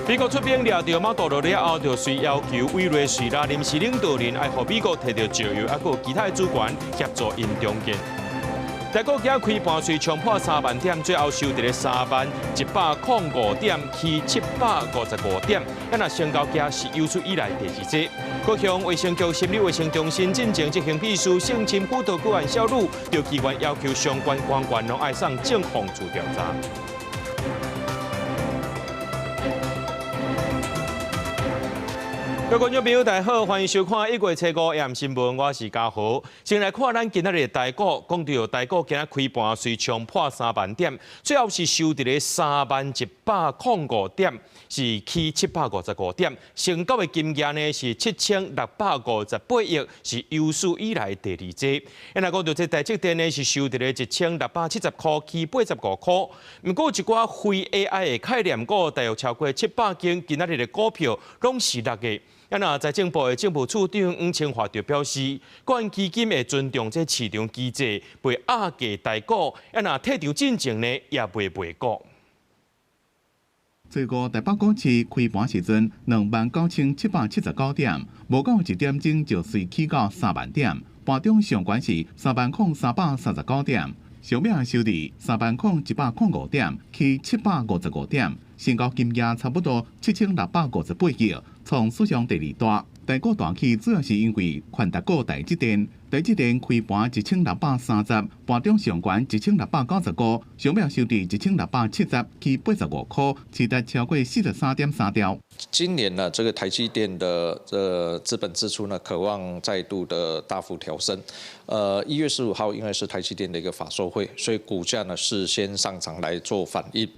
美國出兵掠著馬杜羅了後，就隨要求委內瑞拉臨時領導人愛予美國提著石油，抑閣有其他的主權協助𪜶重建。台股今開盤隨衝破3萬點，最後收佇咧30,105點，起755點，啊若成交價是有史以來第二濟。國鄉衛生局心理衛生中心進前執行秘書性侵輔導個案小女，就機關要求相關官員攏愛送政防處調查。各位觀眾朋友，大家好，歡迎收看1月初五夜新聞，我是嘉豪。先來看咱今仔日的台股，講著台股今仔開盤隨衝破3萬點，最後是收佇咧30,105點，是起755點，成交的金額呢是7658億，是有史以來第二濟。啊若講著這台積電呢是收佇咧1670塊，起85塊。毋過一寡非 AI 的概念股，大約超過700間，今仔日的股票攏是落的。啊若財政部的政務處長黃清華就表示，國安基金會尊重這市場機制，袂壓價台股。啊若退場進前呢，也袂賣股。初五台北股市開盤時陣，29,779點，無夠一點鐘就隨起到3萬點。盤中上懸是30,339點，上尾收佇30,105點，起755點，成交金額差不多7658億，創史上第二大。台股大起主要是因為權值股台積電，台積電開盤1630，盤中上懸1695，上尾收佇1670，起85塊，市值超過43.3兆。今年呢，這個台積電的這資本支出呢，可望再度的大幅調升。1月15號因為是台積電的一個法說會，所以股價呢是先上漲來做反應。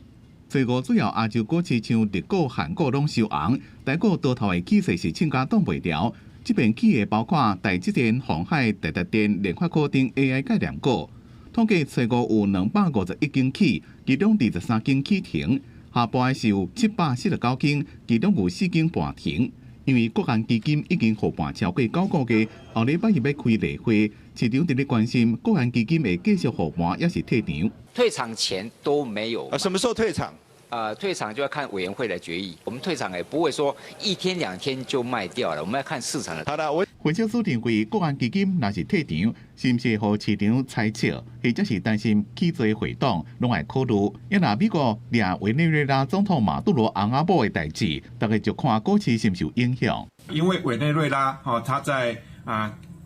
初五主要亞洲股市像日股、韓股攏收紅，台股多頭的氣勢是凊加擋袂牢。這邊起的包括台積電、鴻海、台達電、聯發科等 AI 概念股。統計初五有251間起，其中23間起停。下半是有749間，其中有4間盤停。因為國安基金已經護盤超過9個月，後禮拜一欲開例會，市場佇咧關心國安基金會繼續護盤，抑是退場。退場前都沒有。啊，什麼時候退場？退場就要看委員會來決議。我們退場也不會說一天兩天就賣掉了，我們要看市場的。好的，我分析師認為，國安基金若是退場，是毋是予市場猜測，或者是擔心起做回檔，攏愛考慮。啊若美國掠委內瑞拉總統馬杜羅翁仔某的代誌，大家就看股市是毋是有影響。因為委內瑞拉，哦，它在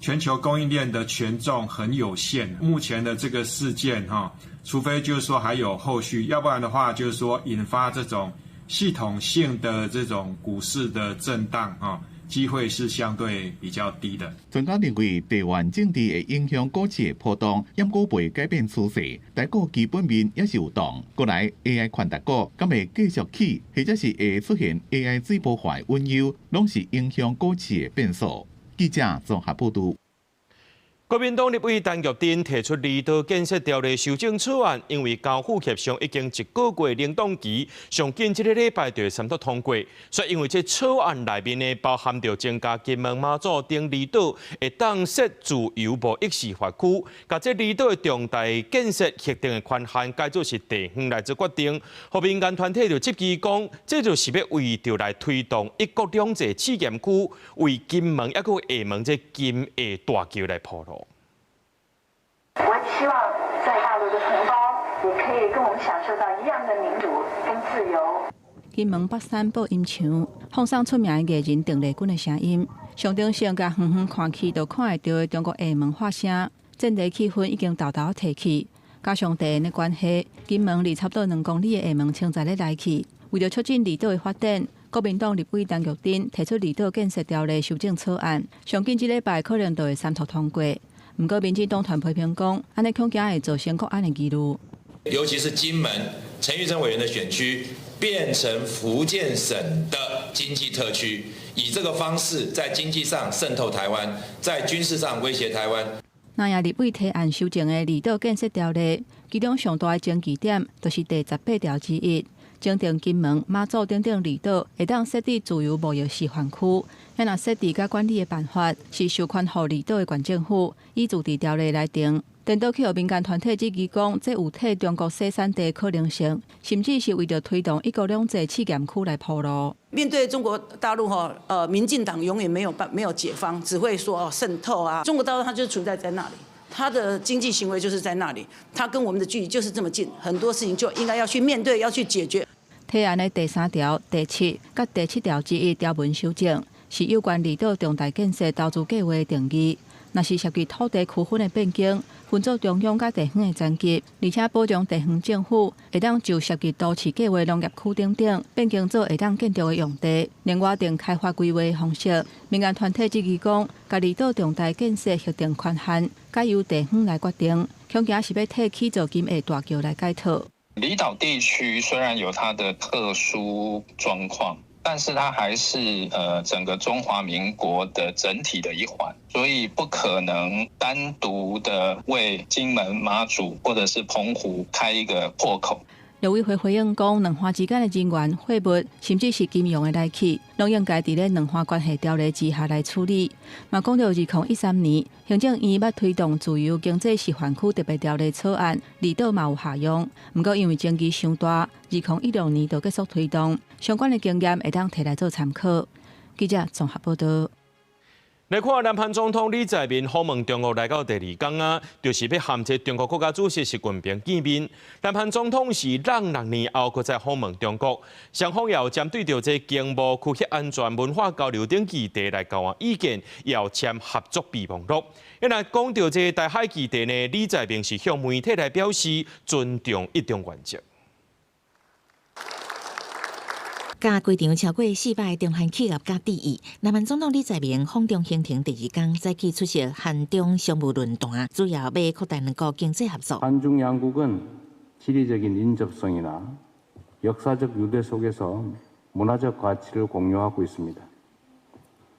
全球供應鏈的權重很有限。目前的這個事件，哈，除非就是說還有後續，要不然的話，就是說引發這種系統性的這種股市的震盪，哈，機會是相對比較低的。專家認為，地緣政治會影響股市的波動，毋過袂改變趨勢。台股基本面也是有動。過來 AI 權值股，敢會繼續起，或者是會出現 AI 水波化的隱憂，攏是影響股市的變數。記者綜合報導。國民黨立委陳玉珍提出離島建設條例修正草案，因為交付協商已經一個月冷凍期，上緊這个禮拜就會審讀通過。所以因為這草案內面呢，包含著增加金門、馬祖等離島會當設自由貿易示範區，共這離島的重大建設核定的權限改做是地方來做決定。予民間團體就質疑講，這就是欲為著來推動一國兩制試驗區，為金門抑閣廈門這金廈大橋來鋪路。我希望在大陸的同胞也可以跟我們享受到一樣的民主跟自由。金門北山播音牆放送出名的藝人鄧麗君的聲音，象徵性共遠遠看去就看會著的中國廈門發聲，戰地氣氛已經沓沓提起。加上地緣的關係，金門離差不多2公里的廈門清在咧來去。為著促進離島的發展，國民黨立委陳玉珍提出離島建設條例修正草案，上緊這禮拜可能就會三讀通過。毋過，民進黨團批評講，按呢恐驚會造成國安的疑慮。尤其是金門陳玉珍委員的選區變成福建省的經濟特區，以這個方式在經濟上滲透台灣，在軍事上威脅台灣。那也立委提案修正的離島建設條例，其中上大的爭議點，就是第18條之一，增訂金門、馬祖等等離島會當設置自由貿易示範區，啊若設置佮管理的辦法是授權予離島的縣政府以自治條例來定。顛倒去予民間團體質疑講，這有替中國洗產地可能性，甚至是為著推動一國兩制試驗區來鋪路。面對中國大陸吼，民進黨永遠沒有解方，只會說哦滲透啊。中國大陸它就存在在那裡，它的經濟行為就是在那裡，它跟我們的距離就是這麼近，很多事情就應該要去面對，要去解決。提案的第三條、第七佮第七條之一條文修正，是有關離島重大建設投資計劃的定義。若是涉及土地區分的變更，分做中央佮地方的層級，而且保障地方政府會當就涉及都市計劃農業區等等變更做會當建築的用地，另外定開發規劃方式。民間團體質疑講，共離島重大建設核定權限，改由地方來決定，恐驚是欲替起造金厦大橋來解套。離島地區雖然有它的特殊狀況，但是它還是整個中華民國的整體的一環，所以不可能單獨的為金門、馬祖或者是澎湖開一個破口。陸委會回應講，兩岸之間的人員、貨物，甚至是金融的來去，攏應該佇咧兩岸關係條例之下來處理。嘛講著2013年，行政院欲推動自由經濟示範區特別條例草案，離島嘛有合用，毋過因為爭議傷大，2016年就結束推動。相關的經驗會當提來做參考。記者綜合報道。來看南韓總統李在明訪問中國來到第二工啊，就是欲和這中國國家主席習近平見面。南韓總統是隔6年後，閣再訪問中國，雙方也有針對著這經貿、區域安全、文化交流等議題來交換意見，也有簽合作備忘錄。若講著這台海議題呢，李在明是向媒體來表示尊重一中原則。共機場超過400中韓企業佮致意，南韓總統李在明訪中行程第二工，早起出席韓中商務論壇，主要欲擴大兩國經濟合作。 한중 양국은 지리적인 인접성이나 역사적 유대 속에서 문화적 가치를 공유하고 있습니다.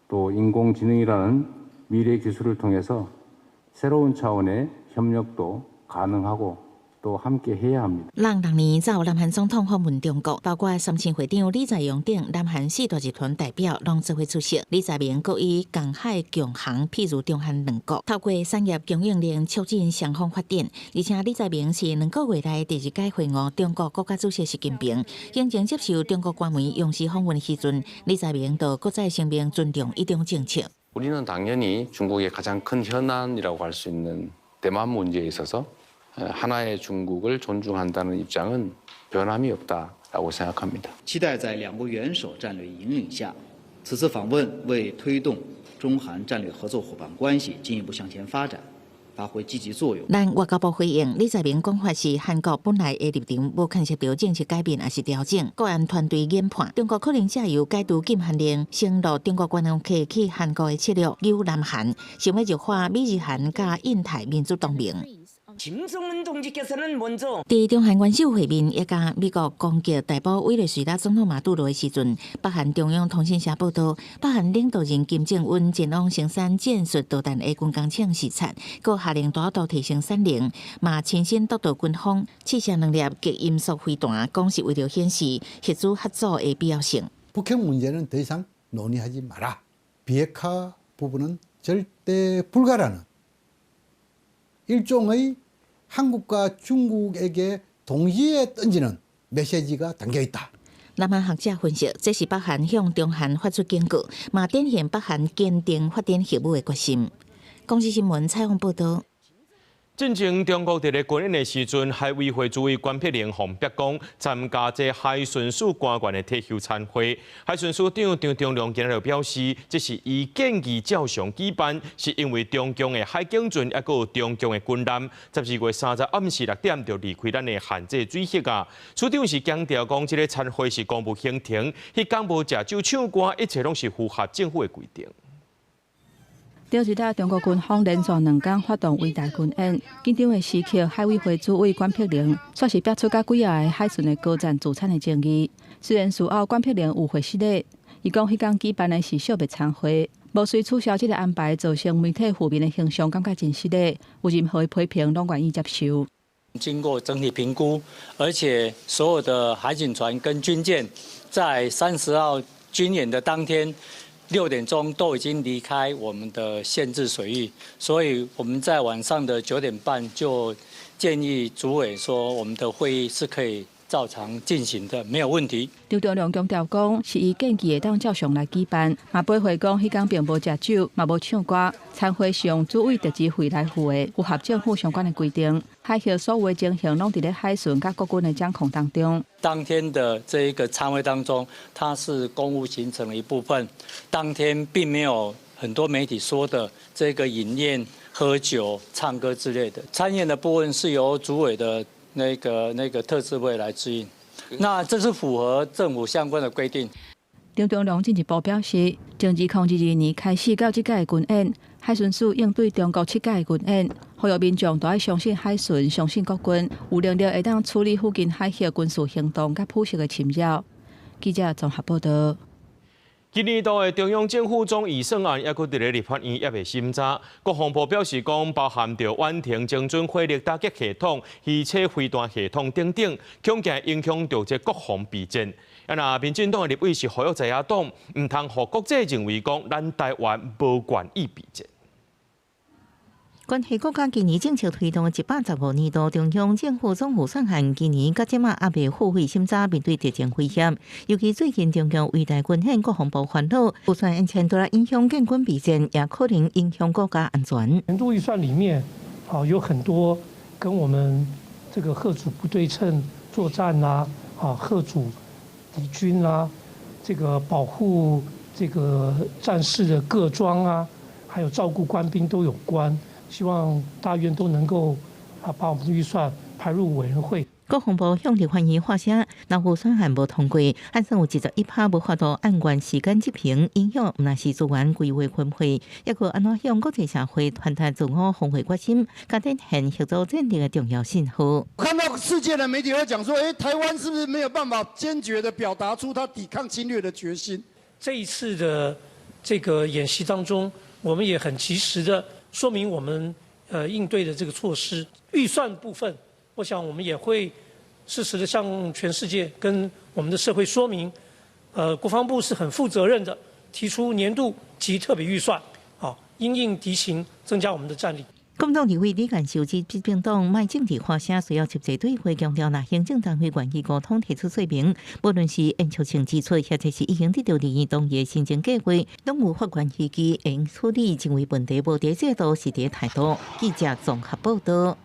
또 인공지능이라는 미래 기술을 통해서 새로운 차원의 협력도 가능하고 또 함께 해야 합니다. 隔6年，才有南韓總統訪問中國，包括三星會長李在鎔等南韓四大集團代表攏做伙出席。李在明閣以共海共航，譬喻中韓兩國，透過產業供應鏈促進雙方發展。而且李在明是2個月內第二擺會晤中國國家主席習近平，先前接受中國官媒央視訪問時陣，李在明就閣再聲明尊重一中政策。 우리는 당연히 중국의 가장 큰 현안이라고 할 수 있는 대만 문제에 있어서 하나의 중국을 존중한다는 입장은 변함이 없다라고 생각합니다. 期待在兩國元首戰略引領下，此次訪問為推動中韓戰略合作夥伴關係進一步向前發展，發揮積極作用。咱外交部回應，李在明講法是韓國本來的立場，無牽涉著政策改變抑是調整。國安團隊研判，中國可能藉由解除禁韓令，承諾中國觀光客去韓國的策略，誘南韓想欲弱化美日韓佮印太民主同盟。 金正恩동지께서는 먼저 佇中韓元首會面，也佮美國攻擊逮捕委內瑞拉總統馬杜羅的時陣，北韓中央通訊社報道，北韓領導人金正恩前往生產戰術導彈的軍工廠視察，閣下令大幅提升產能，嘛親身督導軍方試射兩粒極音速飛彈，講是為著顯示核子合作的必要性。 북핵 문제는 더 이상 논의하지 마라. 비핵화 부분은 절대 불가라는 일종의 한국과 중국에게 동시에 던지는 메시지가 담겨 있다. 南韓學者分析，這是北韓向中韓發出警告，嘛展現北韓堅定發展核武的決心。公視新聞採訪報導。進前中國佇咧軍演的時陣，海委會主委關碧玲予迫講參加這海巡署官員的退休餐會。海巡署長張忠良今仔日表示，這是依建議照常舉辦，是因為中共的海警船抑閣有中共的軍艦，12月30暗時6點就離開咱的限制水域啊。署長是強調講，這个餐會是公務行程，彼工無食酒唱歌，一切攏是符合政府的規定。頂一日，中國軍方連續兩工發動圍台軍演，緊張的時刻，海委會主委關碧玲煞是逼出佮幾仔个海巡的高層聚餐的爭議。雖然事後關碧玲有回失禮，伊講彼工舉辦的是小別餐會，無隨取消這个安排，造成媒體負面的形象，感覺真失禮。有任何的批評，攏願意接受。經過整體評估，而且所有的海警船跟軍艦在30號軍演的當天， 6點鐘都已經離開我們的限制水域，所以我們在晚上的9點半就建議主委說，我們的會議是可以照常進行的，沒有問題。張忠良強調講，是伊建議會當照常來舉辦，嘛駁回講，彼工並無食酒，嘛無唱歌，餐會是用主委特資費來付的，符合政府相關的規定。海峽所有的情形攏佇咧海巡佮國軍的掌控當中。當天的這一個餐會當中，它是公務行程的一部分。當天並沒有很多媒體說的這個飲宴、喝酒、唱歌之類的。餐宴的部分是由主委的那個特資費來支應，那這是符合政府相關的規定。張忠良進一步表示，從2022年開始到這屆的軍演，海巡署應對中國七屆的軍演，呼籲民眾都愛相信海巡、相信國軍，有能力會當處理附近海域軍事行動佮普襲的侵擾。記者綜合報道。今年度的中央政府總預算案，猶閣佇咧立法院猶未審查。國防部表示講，包含著遠程精準火力打擊系統、魚車飛彈系統等等，恐驚影響著這國防備戰。啊，若民進黨的立委是呼籲在野黨，毋通予國際認為講咱台灣無願意備戰。關係國家今年政策推動115年度中央政府總預算案，今年到這馬猶未付會審查，面對疫情威脅，尤其最近中共圍台軍演，國防部煩惱，預算延遲除了影響建軍備戰，也可能影響國家安全。年度預算裡面，啊，有很多跟我們這個嚇阻不對稱作戰啦，啊，嚇阻敵軍啦，這個保護這個戰士的個裝啊，還有照顧官兵都有關。希望大院都能夠啊，把我們的預算排入委員會。國防部向立法院發聲，若預算案無通過，按算有21%無法度按原時間執行，影響毋但是資源規劃分配，抑閣按怎向國際社會傳達自我防衛決心，佮展現協助戰力的重要信號。看到世界的媒體會講說，欸，台灣是不是沒有辦法堅決的表達出他抵抗侵略的決心？這一次的這個演習當中，我們也很及時的說明我們應對的這個措施，預算部分，我想我們也會適時的向全世界跟我們的社會說明，國防部是很負責任的，提出年度及特別預算，啊，因應敵情，增加我們的戰力。國民黨立委李彥秀指執政黨莫政治化聲，需要集體對話，強調若行政單位願意溝通提出說明，無論是延續性支出，或者是已經得到利益同意的新增計劃，攏有法源依據，會處理認為問題無佇制度，是佇態度。記者綜合報道。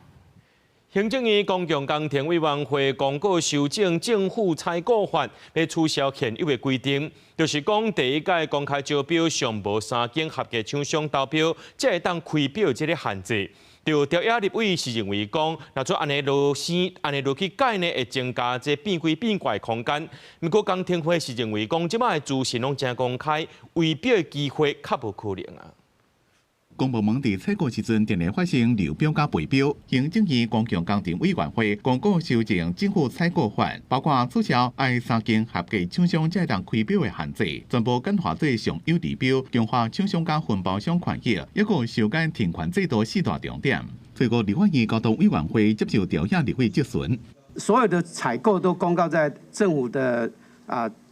行政院公共工程委員會公告修正政府採購法，欲取消現有的規定，就是講第一屆公開招標上無三間合格廠商投標，才會當開標這个限制。就朝野立委是認為講，若做按呢落生，按呢落去改呢，會增加這變規變怪的空間。毋過工程會是認為講，這擺的資訊攏誠公開，圍標的機會較無可能啊。公部門佇採購時陣，定定發生流標佮圍標。行政院公共工程委員會公告修正政府採購法，包括取消愛三間合格廠商才會當開標的限制，全部簡化做上優指標，強化廠商佮分包商權益，抑閣修改停權制度四大重點。最後，立法院交通委員會接受朝野立委質詢，所有的採購都公告在政府的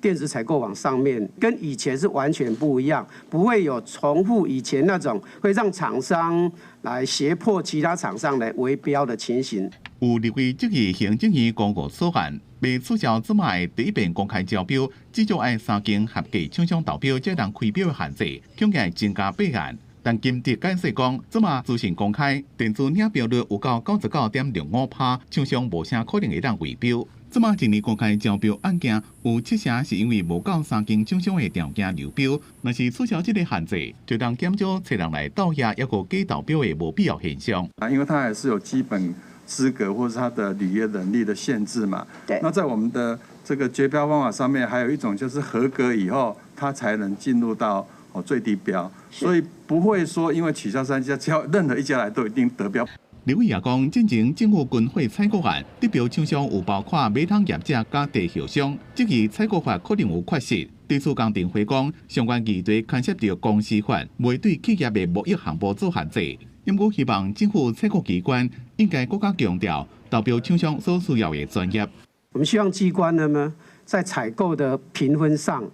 電子採購網上面，跟以前是完全不一樣，不會有重複以前那種會讓廠商來脅迫其他廠商來圍標的情形。有立委質疑行政院公告草案，欲取消這擺第一遍公開招標，至少愛三間合格廠商投標才當開標的限制，恐驚增加弊案。但金德解釋講，這擺資訊公開，電子領標率有到99.65%，廠商無啥可能會當圍標。這擺一年公開招標案件有七成是因為無夠三間廠商的條件流標，若是取消這个限制，就當減少揣人來鬥額，抑閣假投標的無必要現象。啊，因為他還是有基本資格或是他的履約能力的限制嘛。對。那在我們的這個決標方法上面，還有一種就是合格以後，他才能進入到最低標，所以不會說因為取消三家，只要任何一家來都一定得標。立委也講，進前政府軍火採購案得標廠商有包括馬桶業者佮地銷商，質疑採購法可能有缺失。對此，工程會講，相關議題牽涉著公司法，袂對企業的貿易項目做限制。毋過希望政府採購機關應該閣較強調投標廠商所需要的專業。我們希望機關呢，在採購的評分上，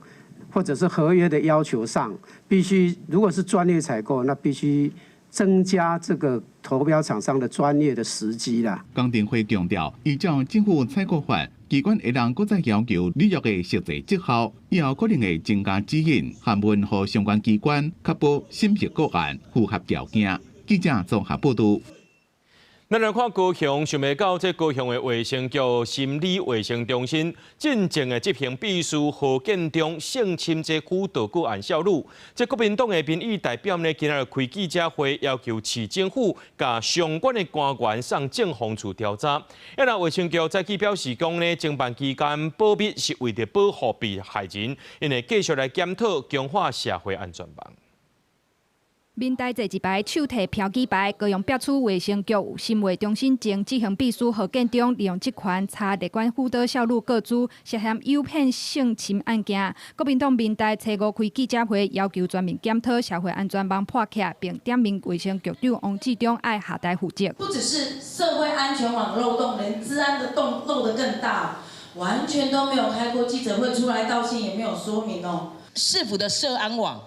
或者是合約的要求上，必須如果是專業採購，那必須增加這個投標廠商的專業的時機啦。工程會強調，依照政府採購法，機關會當閣再要求履約的實際績效，以後可能會增加指引，函文予相關機關，確保審核個案符合條件。記者綜合報導。咱來看高雄，想袂到這高雄的衛生局心理衛生中心進前的執行秘書何建中性侵這輔導個案少女，這國民黨的民意代表呢，今仔日開記者會，要求市政府共相關的官員送政風處調查。啊，若衛生局早起表示講呢，偵辦期間保密是為著保護被害人，𪜶會繼續來檢討強化社會安全網。民代坐一排，手提標記牌，高雄北區衛生局心衛中心前執行秘書何建中利用職權查列管輔導少女個資，涉嫌誘騙性侵案件。國民黨民代初五開記者會，要求全面檢討社會安全網破缺，並點名衛生局長王志忠愛下台負責。不只是社會安全網漏洞，連資安的洞漏得更大，完全都沒有開過記者會出來道歉，也沒有說明哦。市府的社安網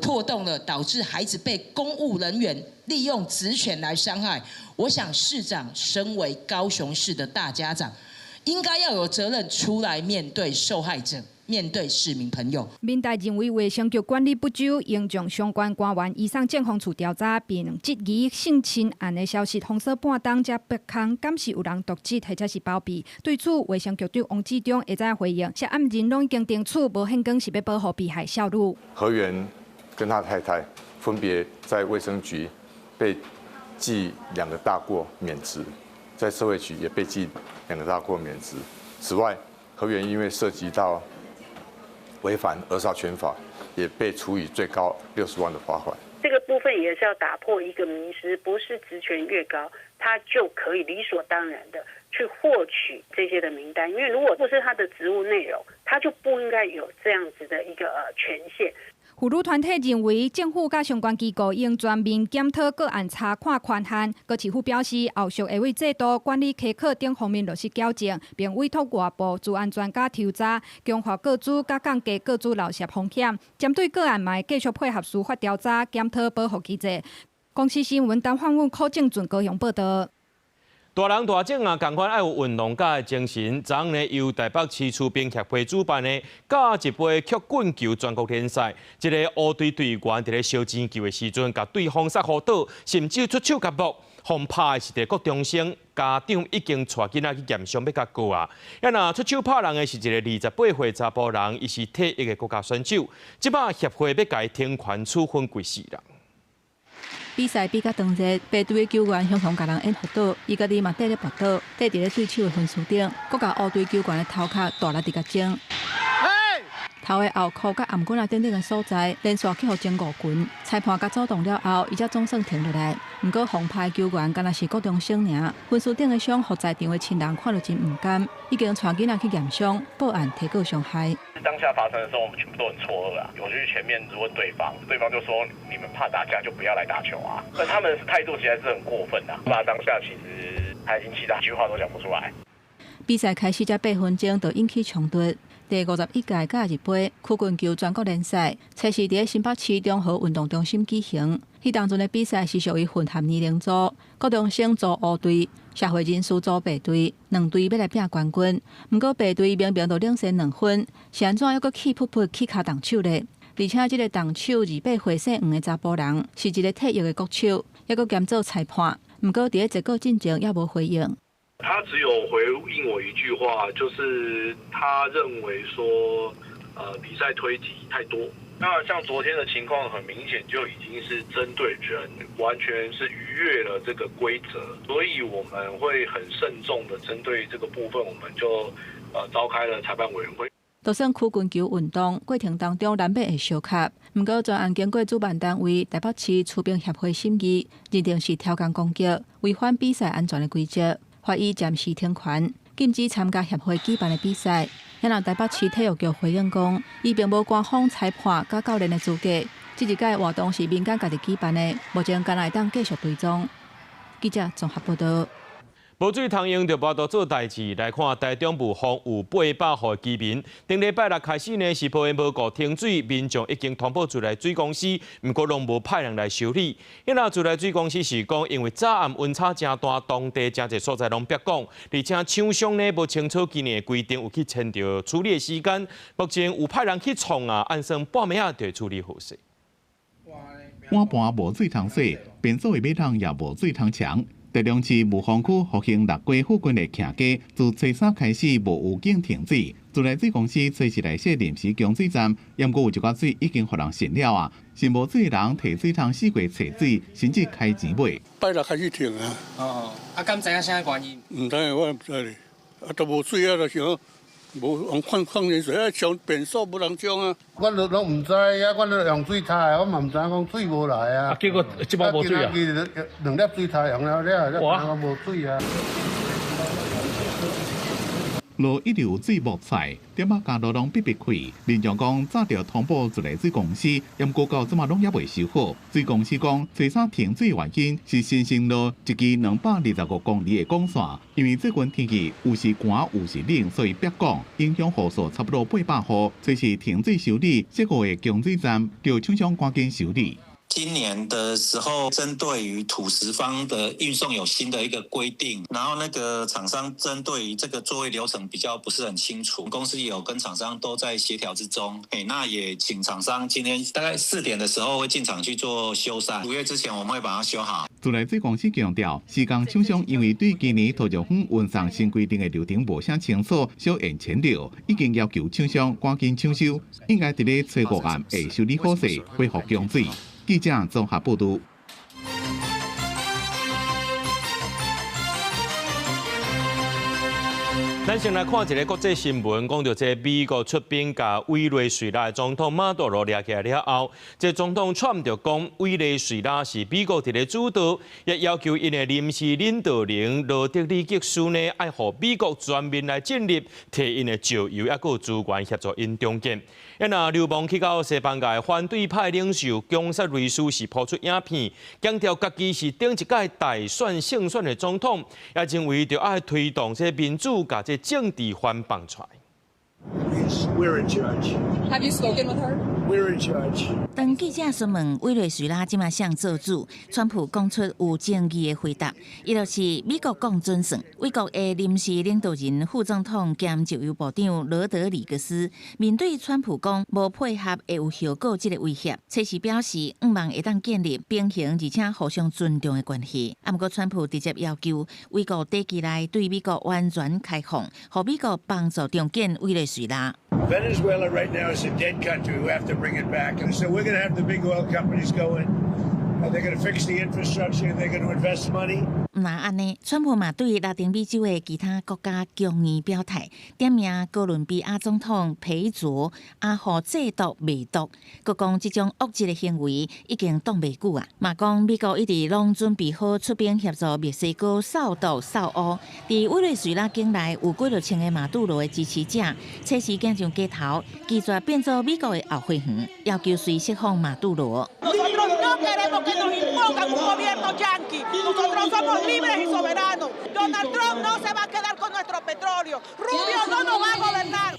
破洞了，導致孩子被公務人員利用職權來傷害。我想市長身為高雄市的大家長，應該要有責任出來面對受害者，面對市民朋友。民代認為衛生局管理不周，應將相關官員移送政風處調查，並質疑性侵案的消息封鎖半冬才曝空，敢是有人瀆職或者是包庇？對此，衛生局長王志忠下早回應，涉案人攏已經定處，無現講是欲保護被害少女。何源跟他太太分別在衛生局被記兩個大過免職，在社會局也被記兩個大過免職。此外，何源因為涉及到違反兒少權法，也被處以最高60萬的罰款。這個部分也是要打破一個迷思，不是職權越高，他就可以理所當然的去獲取這些的名單，因為如果不是他的職務內容，他就不應該有這樣子的一個權限。婦女團體認為，政府佮相關機構應全面檢討個案查看權限。高市府表示，後續會為制度管理、稽考等方面落實矯正，並委託外部資安專家抽查，強化個資佮降低個資漏洩風險。針對個案，嘛會繼續配合司法調查，檢討保護機制。公視新聞陳焕文、柯正俊高雄報導。大人大種啊，仝款愛有運動家的精神。昨昏呢，由台北市區兵協會主辦的甲一杯曲棍球全國聯賽，一个烏隊隊員佇咧燒錢球的時陣，共對方殺予倒，甚至出手共撲，予拍的是佇國中生，家長已經帶囡仔去驗傷欲共告啊。啊若出手拍人的是一个28歲查埔人，伊是退役的國家選手。這擺協會欲共伊停權處分規世人。比賽比較當熱，白隊的球員雄雄共人掩予倒，伊家己嘛綴咧跋倒，綴佇咧對手的分數頂，閣共烏隊球員的頭殼大力佇共舂。頭的後箍佮頷頸仔等等的所在，連續去予舂五拳。裁判共阻擋了後，伊才總算停落來。毋過紅牌球員敢若是國中生爾，分數頂的傷，予在場的親人看著真毋甘，已經帶囡仔去驗傷，報案提告傷害。當下發生的時候，我們全部都很錯愕啊！我就去前面問對方，對方就說：你們怕打架就不要來打球啊！那他們態度實在是很過分啊！那當下其實他已經氣到一句話都講不出來。比賽開始才8分鐘就引起衝突。第51屆假日杯曲棍球全國聯賽，測試佇新北市中和運動中心舉行。彼當陣的比賽是屬於混合年齡組，國中生組烏隊，社會人士組白隊，兩隊欲來拼冠軍。毋過白隊明明就領先2分，是按怎猶閣氣噗噗起跤動手咧？而且這个動手28歲姓黃的查埔人，是一个退役的國手，猶閣兼做裁判。毋過佇咧結果進前猶無回應。他只有回應我一句話，就是他認為說，比賽推擠太多。那像昨天的情況，很明顯就已經是針對人，完全是逾越了這個規則，所以我們會很慎重的針對這個部分，我們就召開了裁判委員會。就算曲棍球運動過程當中難免會相磕，毋過全案經過主辦單位台北市區兵協會審議，認定是超工攻擊，違反比賽安全的規則，罰伊暫時停權，禁止參加協會舉辦的比賽。然後台北市體育局回應講，伊並無官方裁判佮教練的資格，這一屆活動是民間家己舉辦的，目前敢若會當繼續追蹤。記者綜合報導。無水通用就無法度做代誌。來看台中霧峰有800戶居民，頂禮拜六開始呢是無緣無故停水，民眾已經通報自來水公司，毋過攏無派人來修理。那自來水公司是講，因為早暗溫差誠大，當地誠濟所在攏煏講，而且廠商呢無清楚今年的規定，有去簽著處理的時間。目前有派人去創啊，按算半暝仔就會處理好勢。碗盤無水通洗，便所的馬桶也無水通沖。台中市霧峰區復興六街附近的徛街，自初三開始無預警停水。自來水公司隨時來設臨時供水站，毋過有一寡水已經予人滲了啊！是無水的人提水桶四界揣水，甚至開錢買。拜六開始停啊！哦，啊，敢知影啥原因？毋知，我毋知咧。啊，都無水啊，就想無用礦礦泉水啊，沖便所無人沖啊。我都攏毋知啊，我都用水塔的，我嘛毋知影講水無來啊。啊，結果這擺無水啊？兩粒水塔用了了，才知影無水啊。路一直有水無菜，店仔加路攏閉閉開。民眾講早就通報自來水公司，毋過到這馬攏猶未修好。水公司講，初三停水原因是新生路一支225公里的管線，因為最近天氣有時寒有時冷，所以煏講影響戶數差不多800戶。隨時停水修理，這個的供水站叫廠商趕緊修理。今年的時候，針對於土石方的運送有新的一個規定，然後那個廠商針對於這個作業流程比較不是很清楚，公司有跟廠商都在協調之中。那也請廠商今天大概4點的時候會進場去做修繕，5月之前我們會把它修好。自來水公司強調，施工廠商因為對今年土石方運送新規定的流程無啥清楚，小延遲了，已經要求廠商趕緊搶修，應該佇咧初五暗會修理好勢，恢復供水。記者綜合報導。咱先來看一个國際新聞，講著這美國出兵共委內瑞拉的總統馬杜羅掠起來了後，這總統川普就講委內瑞拉是美國佇咧主導，也要求𪜶的臨時領導人羅德里格斯呢，愛予美國全面來進入，提𪜶的石油抑閣有資源協助𪜶重建。啊，若流亡去到西班牙的反對派領袖岡薩雷斯是拋出影片，強調家己是頂一屆大選勝選的總統，也認為著愛推動這民主共這政治翻放出來。 We're in charge. Have you spoken with her? We're in charge. 當記者詢問委內瑞拉這馬誰做主，川普講出有爭議的回答。伊就是美國講準算。美國的臨時領導人副總統兼石油部長羅德里格斯面對川普講無配合會有後果這个威脅，隨時表示向望會當建立平衡而且互相尊重的關係。啊，毋過川普直接要求美國短期內對美國完全開放，予美國幫助重建委內瑞拉。 Venezuela right now is a dead country. We have to bring it back. And so we're going to have the big oil companies go in. They're going to fix the infrastructure. They're going to invest money. 毋但按呢，川普嘛對拉丁美洲的其他國家強硬表態，點名哥倫比亞總統裴卓阿予製毒賣毒，閣講這種惡質的行為已經擋袂久啊！嘛講美國一直攏準備好出兵協助墨西哥掃毒掃烏。佇委內瑞拉境內有幾落千个馬杜羅的支持者，初時行上街頭，拒絕變做美國的後花園，要求隨釋放馬杜羅。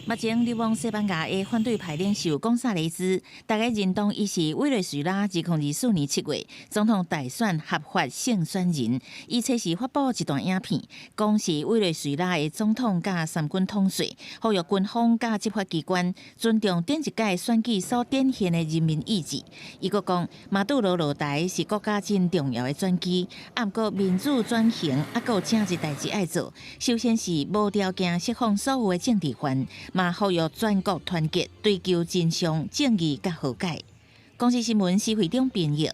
目前流亡西班牙的反對派領袖岡薩雷斯，大家認同伊是委內瑞拉2024年7月總統大選合法勝選人。伊初時發布一段影片，講是委內瑞拉的總統佮三軍統帥，呼籲軍方佮執法機關尊重頂一屆選舉所展現的人民意志。伊閣講，馬杜羅落台是國家真重要的轉機，毋過民主轉型猶閣有誠濟代誌愛做。首先是無條件釋放所有的政治犯。嘛呼籲全國團結，追求真相、正義佮和解。公視新聞施會長編譯。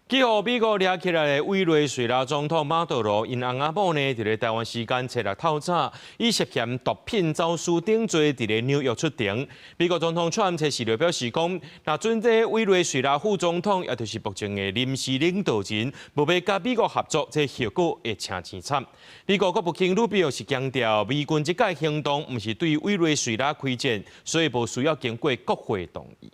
去予美國掠起來的委內瑞拉總統馬杜羅，𪜶翁仔某呢，佇咧台灣時間初六透早，以涉嫌毒品走私等罪，佇咧紐約出庭。美國總統川普時就表示講，若準這委內瑞拉副總統，也就是目前的臨時領導人，無欲佮美國合作，這後果會誠凄慘。美國國務卿魯比奧是強調，美軍這擺行動毋是對委內瑞拉開戰，所以無需要經過國會同意。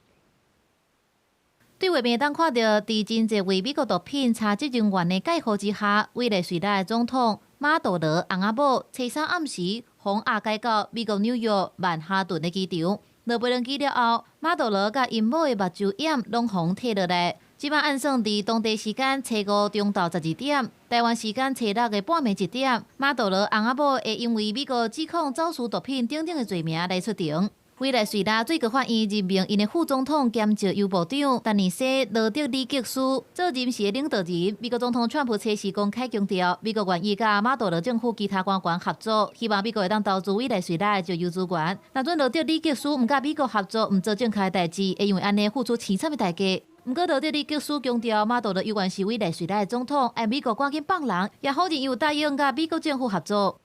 對畫面當看著，佇真濟位美國毒品查緝人員的蓋護之下，委內瑞拉的總統馬杜羅翁仔某，初三暗時予押解到美國紐約曼哈頓的機場。落飛輪機了後，馬杜羅佮𪜶某的目睭掩攏予退落來。這擺按算佇當地時間初五中晝12點，台灣時間初六的半暝1點，馬杜羅翁仔某會因為美國指控走私毒品等等的罪名來出庭。委內瑞拉最高法院任命𪜶的副總統兼石油部長丹尼西·羅德里格斯做臨時的領導人。美國總統川普初時公開強調，美國願意佮馬杜羅政府其他官員合作，希望美國會當投資委內瑞拉的石油資源。若準羅德里格斯毋佮美國合作，毋做正確的代誌，會因為按呢付出淒慘的代價。毋過羅德里格斯強調，馬杜羅猶原是委內瑞拉的總統，愛美國趕緊放人，也否認伊有答應佮美國政府合作。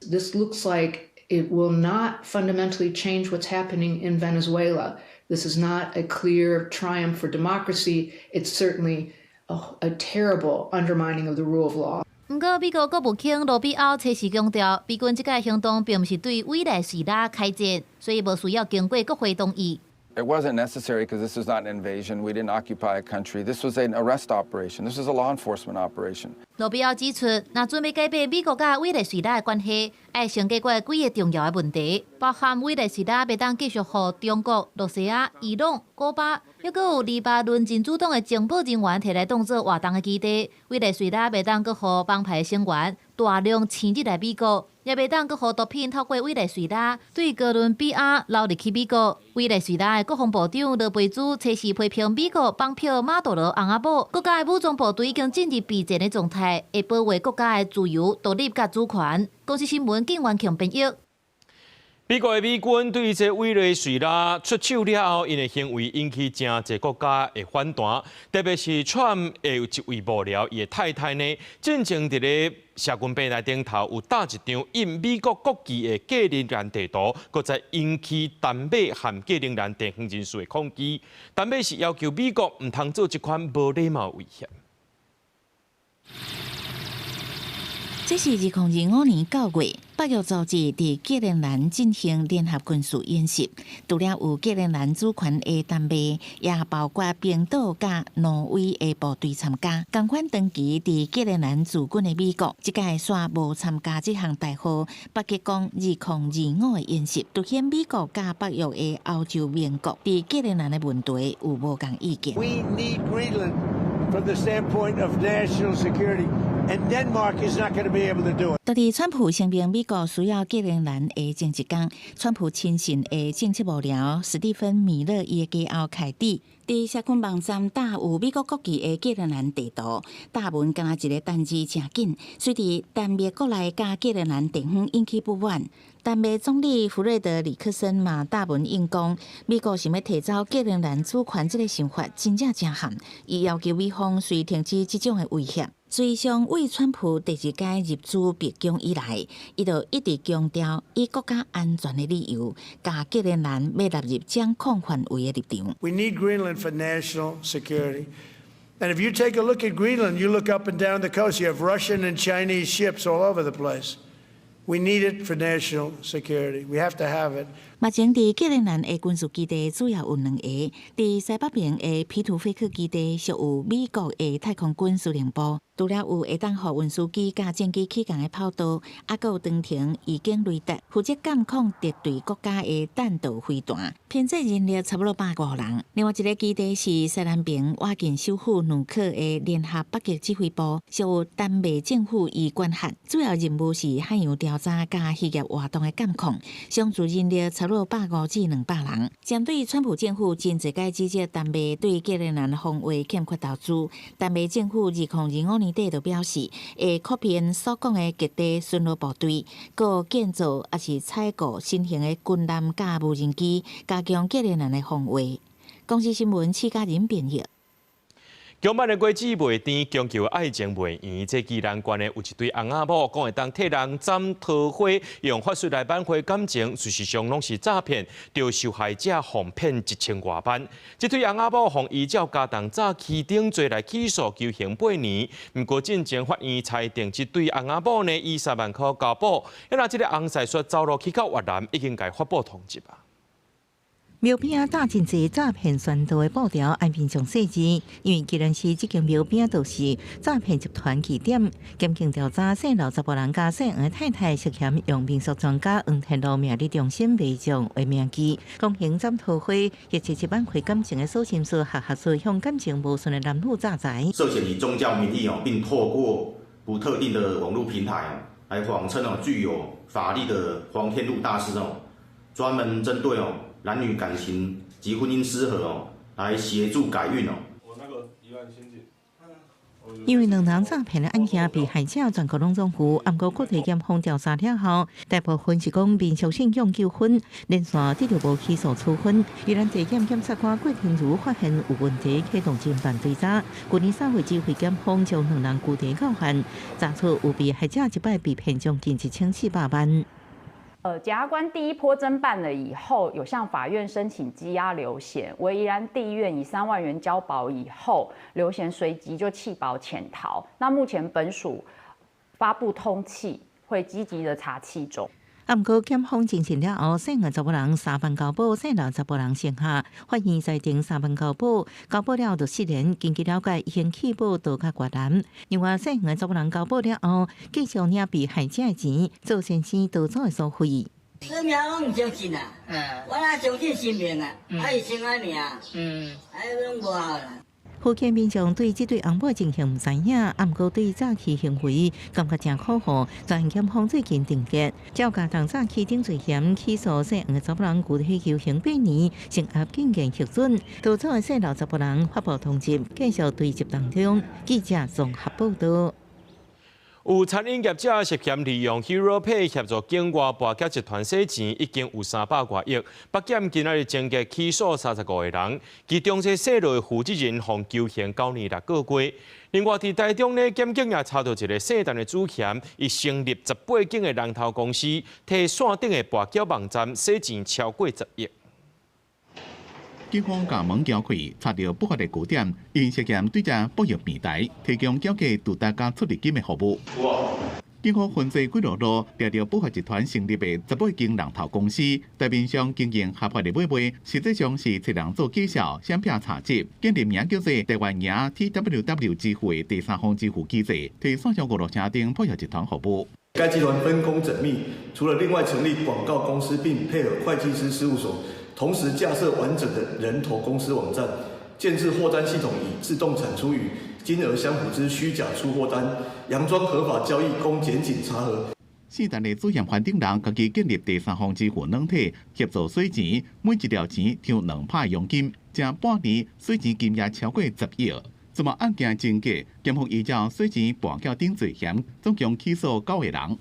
This looks like it will not fundamentally change what's happening in Venezuela. This is not a clear triumph for democracy. It's certainly a terrible undermining of the rule of law. 毋過，美國國務卿盧比歐初時強調，美軍這個行動並毋是對委內瑞拉開戰，所以無需要經過國會同意。 It wasn't necessary because this was not an invasion. We didn't occupy a country. This was an arrest operation. This was a law enforcement operation. 盧比歐指出，若準欲改變美國佮委內瑞拉的關係，愛先解決幾个重要的問題，包含委內瑞拉袂當繼續予中國、羅西亞、伊朗、古巴，抑閣有黎巴嫩真主黨的情報人員提來當做活動的基地。委內瑞拉袂當閣予幫派成員大量遷入來美國，也袂當閣予毒品透過委內瑞拉對哥倫比亞流入去美國。委內瑞拉的國防部長羅貝茲初時批評美國綁票馬杜羅翁仔某，國家的武裝部隊已經進入備戰的狀態，會保衛國家的自由、獨立佮主權。公視新聞警員強編譯。美國的美軍對這委內瑞拉出手了後，𪜶的行為引起誠濟國家的反彈，特別是川普的一位幕僚，伊的太太呢，進前佇咧社群平台頂頭有貼一張印美國國旗的格陵蘭地圖，閣再引起丹麥和格陵蘭地方人士的抗議。丹麥是要求美國毋通做這款無禮貌威脅。這是2025年9月，北約組織佇格陵蘭進行聯合軍事演習，除了有格陵蘭主權的丹麥，也包括冰島佮挪威的部隊參加。仝款長期佇格陵蘭駐軍的美國，這屆煞無參加這項代號北極光2025的演習，凸顯美國佮北約的歐洲盟國佇格陵蘭的問題有無仝意見。 We need Greenland from the standpoint of national security, and Denmark is not going to be able to do it. 佇川普聲明美國需要格陵蘭的前一工，川普親信的政策幕僚史蒂芬米勒伊的家後凱蒂，佇社群網站貼有美國國旗的格陵蘭地圖，貼文敢若一个單字誠緊，隨佇丹麥國內佮格陵蘭地方引起不滿。丹麥總理弗瑞德里克森嘛貼文應講，美國想欲提走格陵蘭主權這个想法真正誠悍，伊要求美方須停止這種的威脅。事實上，對川普第二屆入主白宮以來，伊就一直強調以國家安全的理由，共格陵蘭欲納入掌控範圍的立場。 We need Greenland for national security. And if you take a look at Greenland, you look up and down the coast, you have Russian and Chinese ships all over the place. We need it for national security. We have to have it. 目前佇格陵蘭的軍事基地主要有兩個，佇西北邊的皮圖菲克基地屬有美國的太空軍司令部，除了有會當予運輸機佮戰機起降的跑道，猶閣有長程預警雷達，負責監控敵對國家的彈道飛彈，編制人力差不多150人。另外一個基地是西南邊倚近首府努克的聯合北極指揮部，屬有丹麥政府伊管轄，主要任務是海洋調查佮漁業活動的監控，常駐人力差不多150至200人。針對川普政府真濟擺指責丹麥對格陵蘭防衛欠缺投資，丹麥政府2025年底就表示，會擴編所講的極地巡邏部隊，閣建造抑是採購新型的軍艦佮無人機，加強格陵蘭的防衛。公視新聞施嘉仁編譯。強辦的果子袂甜，強求愛情袂圓。這宜蘭縣的有一對翁仔某，講會當替人斬桃花，用法術來挽回感情，事實上攏是詐騙，著受害者予騙1000外萬。這對翁仔某予依照加重詐欺等罪來起訴，求刑8年。毋過進前法院裁定，這對翁仔某呢以3萬箍交保。啊，若這个翁婿煞走路去到越南，已經共法報通緝啊。廟邊仔詐真濟詐騙宣導的布條，愛民眾細緻，因為宜蘭市這間廟邊就是詐騙集團據點。檢警調查，姓劉查埔人佮姓黃的太太涉嫌用民宿專家黃天樂命理中心賣將為名義，公行斬桃花，一七七挽回感情的鎖心術、學學術，向感情無順的男女詐財。涉嫌以宗教名義哦，並透過不特定的網路平台哦，來謊稱哦具有法力的黃天祿大師哦，專門針對哦男女感情及婚姻失和哦，來協助改運哦。因為兩人詐騙的案件，被害者全國攏總有，毋過國際檢方調查了後，大部分是講民俗信仰糾紛，連續得著無起訴處分。宜蘭地檢檢察官郭廷儒發現有問題，啟動偵辦追查。舊年3月，指揮檢方將兩人拘提到案，查出有被害者一擺被騙將近1400萬。檢察官第一波偵辦了以後，有向法院申請羈押劉賢，惟宜蘭地院以3萬元交保以後，劉賢隨即就棄保潛逃。那目前本署發布通緝，會積極的查緝中。啊，毋過檢方偵訊了後，姓黃查某人3萬交保，姓劉查埔人剩下，法院裁定三萬交保，交保了後就失聯。根據了解，已經棄保逃到越南。另外，姓黃查某人交保了後，繼續領被害者的錢，做先生逃走的所費。什麼攏毋相信啊！我哪相信神明啊？啊，伊先愛命，啊，攏無效啦。福建民眾對這對翁某情形毋知影，啊，毋過對詐欺行為感覺誠可惡。全檢方最近定結，照加重詐欺等罪嫌起訴姓黃的查某人，具體求刑8年，聲押禁見核准。逃走的姓劉查埔人發布通緝，繼續追緝當中。記者綜合報道。有餐飲業者涉嫌利用 Hero Pay 協助境外跋筊集團洗錢，已經有300外億。北檢今仔日偵結起訴35個人，其中這細路的負責人予求刑9年6個月。另外，佇台中呢，檢警也查著一个姓陳的主嫌，伊成立18間的人頭公司，提線頂的跋筊網站洗錢超過10億。警方共門撬開，查著不法的據點，𪜶涉嫌對這博弈平台提供繳價助單佮出入金的服務。警方分析幾條路，掠著不法集團成立的18間人頭公司，台面上經營合法的買賣，實際上是揣人做介紹、閃騙查緝，建立名叫做台灣贏 TWW 支付的第三方支付機制，提線上娛樂城頂博弈集團服務。該集團分工縝密，除了另外成立廣告公司，並配合會計師事務所，同時架設完整的人頭公司網站，建置貨單系統，以自動產出與金額相符之虛假出貨單，佯裝合法交易，供檢警查核。姓陳的主嫌番頂人，家己建立第三方支付軟體，協助洗錢，每一條錢抽2%佣金，這半年洗錢金額超過10億。這麼案件偵結，檢方依照洗錢、跋筊等罪嫌，總共起訴9個人。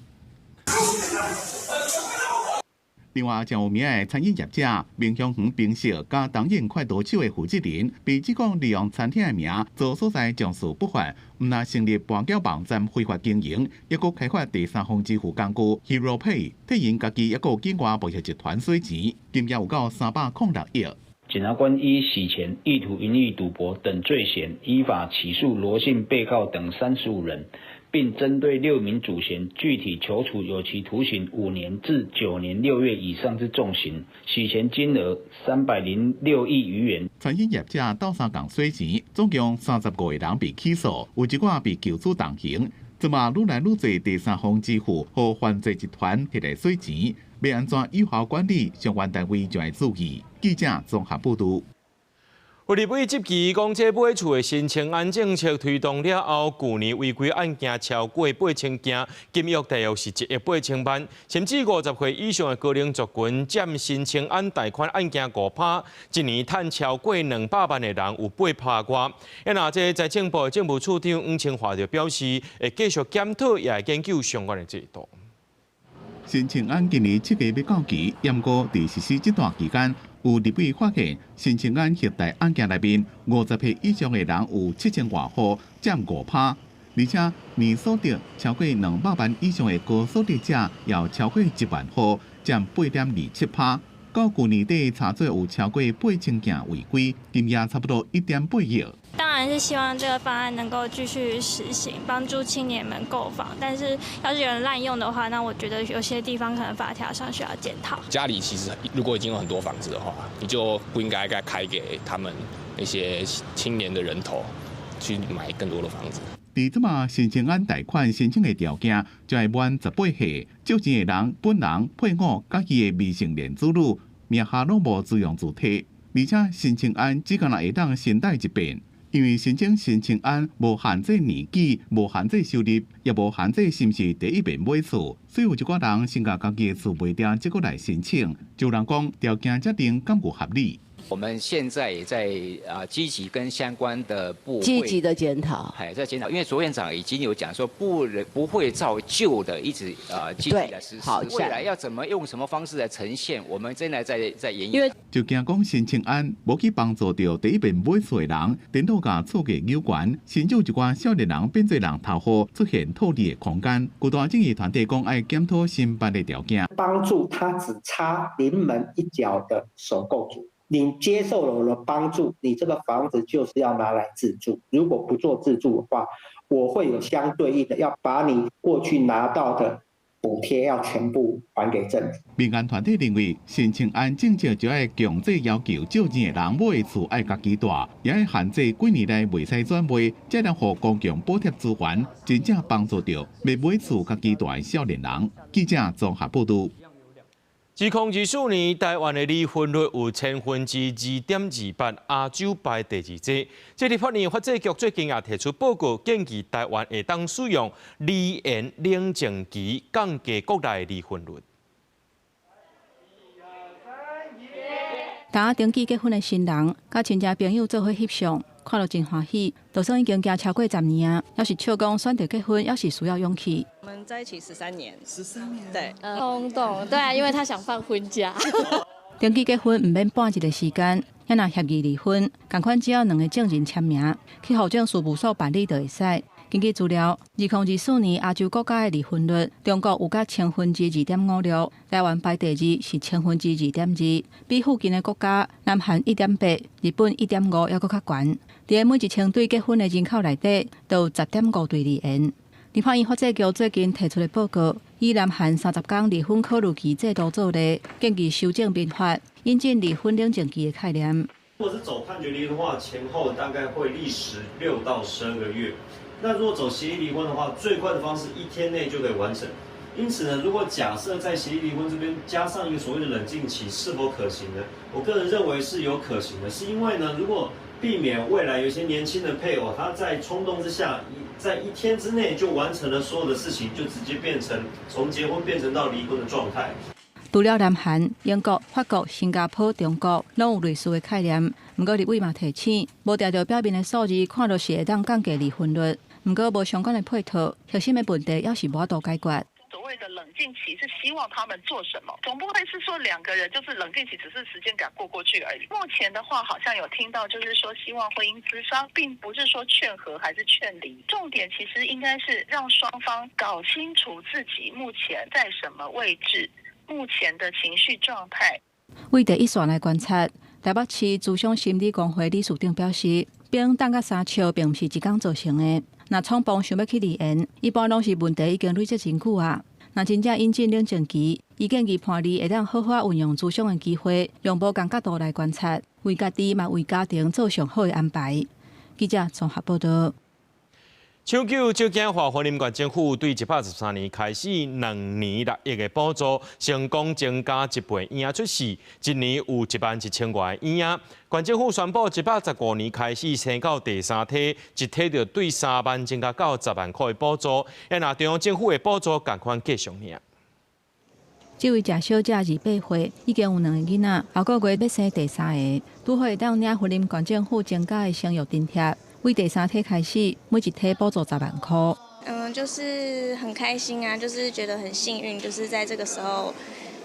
另外，誠有名的餐飲業者明香園冰室佮東引快刀手的負責人，被指控利用餐廳的名做所在從事不法，毋但成立跋筊網站非法經營，抑閣開發第三方支付工具 Hero Pay，替𪜶家己抑閣境外博弈集團洗錢，金額有夠306億。檢察官依洗錢、意圖盈利賭博等罪嫌，依法起訴羅姓被告等35人，並針對6名主嫌具體求處有期徒刑5年至9年6月以上之重刑，洗錢金額306億餘元。餐飲業者鬥相共洗錢，總共35個人被起訴，有一寡被求處重刑。這馬愈來愈濟第三方支付予犯罪集團摕來洗錢，欲按怎有效管理，相關單位就愛注意。記者綜合報導。有立委質疑講，這買厝的新青安政策推動了後，舊年違規案件超過8000件，金額大約是1億8000萬，甚至50歲以上的高齡族群佔新青安貸款案件5%，一年趁超過200萬的人有8%外。啊，若這財政部政務處長黃清華就表示，會繼續檢討，也會研究相關的制度。新青安今年7月欲到期，毋過佇實施這段期間，有立委發現新青安核貸案件內面，50歲以上的人有7000外戶，佔5%，而且年所得超過200萬以上的高所得者，有超過1萬戶，佔8.27%。到舊年底查出有超過8000件違規，金額差不多1.8億。當然是希望這個方案能夠繼續實行，幫助青年們購房。但是要是有人濫用的話，那我覺得有些地方可能法條上需要檢討。家裡其實如果已經有很多房子的話，你就不應該再開給他們那些青年的人頭去買更多的房子。佇這馬申請按貸款申請的條件，就愛滿18歲，借錢的人本人、配偶佮伊的未成年子女名下攏無自用主體，而且申請案只干焦會當申貸一遍，因為申請申請案無限制年紀、無限制收入，也無限制是毋是第一遍買厝，所以有一寡人先共家己的厝賣掉，才閣來申請。就有人講條件這定敢有合理？我們現在也在積極跟相關的部會積極的檢討，係在檢討，因為卓院長已經有講說不會照舊的一直繼續來實施，未來要怎麼用什麼方式來呈現，我們正在研議。就驚講申請案無去幫助著第一遍買厝的人，顛倒共厝價扭懸，甚至有一寡少年人變做人頭戶，出現套利的空間。舊大正義團體講愛檢討新辦的條件，幫助他只差臨門一腳的首購族。你接受了我的幫助，你這個房子就是要拿來自住。如果不做自住的話，我會有相對應的，要把你過去拿到的補貼要全部還給政府。民間團體認為，申請案政策就愛強制要求借錢的人買的厝愛家己住，也愛限制幾年內袂使轉賣，才能予公共補貼資源真正幫助著欲買厝家己住的少年人。記者綜合報導。2024年，台灣的離婚率有2.28%，亞洲排第二濟。這立法院法制局最近也提出報告，建議台灣會當使用離言冷靜期降低國內離婚率。昨登記結婚的新人，佮親戚朋友做伙翕相，看著真歡喜。就算已經行超過10年啊，猶是笑講選擇結婚，猶是需要勇氣。我們在一起十三年，13年，對，衝動，對啊，因為他想放婚假。登記結婚毋免半日的時間，也若協議離婚，仝款只要兩个證人簽名，去戶政事務所辦理就會使。根據資料，2024年亞洲國家的離婚率，中國有甲2.56%，台灣排第二是2.2%，比附近的國家南韓1.8，日本1.5，猶閣較懸。佇每1000對結婚的人口內底，都有10.5對離緣。立法院法制局最近提出的報告，以南韓30天離婚考慮期制度做例，建議修正民法，引進離婚冷靜期的概念。如果是走判決離婚的話，前後大概會歷時6到12個月。那如果走協議離婚的話，最快的方式一天內就可以完成。因此呢，如果假設在協議離婚這邊加上一個所謂的冷靜期，是否可行呢？我個人認為是有可行的，是因為呢，如果避免未來有些年輕的配偶，他在衝動之下，在一天之內就完成了所有的事情，就直接變成從結婚變成到離婚的狀態。除了南韓、英國、法國、新加坡、中國，攏有類似的概念。毋過立委嘛提醒，無定著表面的數字看著是會當降低離婚率，毋過無相關的配套，核心的問題猶是無法度解決。所謂的冷靜期是希望他們做什麼？總不會是說兩個人就是冷靜期，只是時間給他過過去而已。目前的話，好像有聽到就是說希望婚姻諮商，並不是說勸和還是勸離。重點其實應該是讓雙方搞清楚自己目前在什麼位置，目前的情緒狀態。為第一線來觀察，台北市諮商心理公會理事長表示，冰凍佮相笑並毋是一工造成的。若衝動想欲去離緣，一般攏是問題已經累積真久啊。若真正引進冷靜期，伊建議伴侶會當好好運用諮商的機會，用無仝角度來觀察，為家己嘛為家庭做上好的安排。記者綜合報導。搶救少囝化花蓮縣政府對113年開始，2年6億的補助，成功增加一倍嬰仔出世，一年有1萬1千外嬰仔。縣政府宣布，115年開始生到第三胎，一胎就對3萬增加到10萬塊的補助。若中央政府的補助仝款繼續爾。這位賈小姐28歲，已經有兩个囡仔，後個月欲生第三个，拄好會當領花蓮縣政府增加的生育津貼。為第三胎開始，每一胎補助10萬塊。就是很開心啊，就是覺得很幸運，就是在這個時候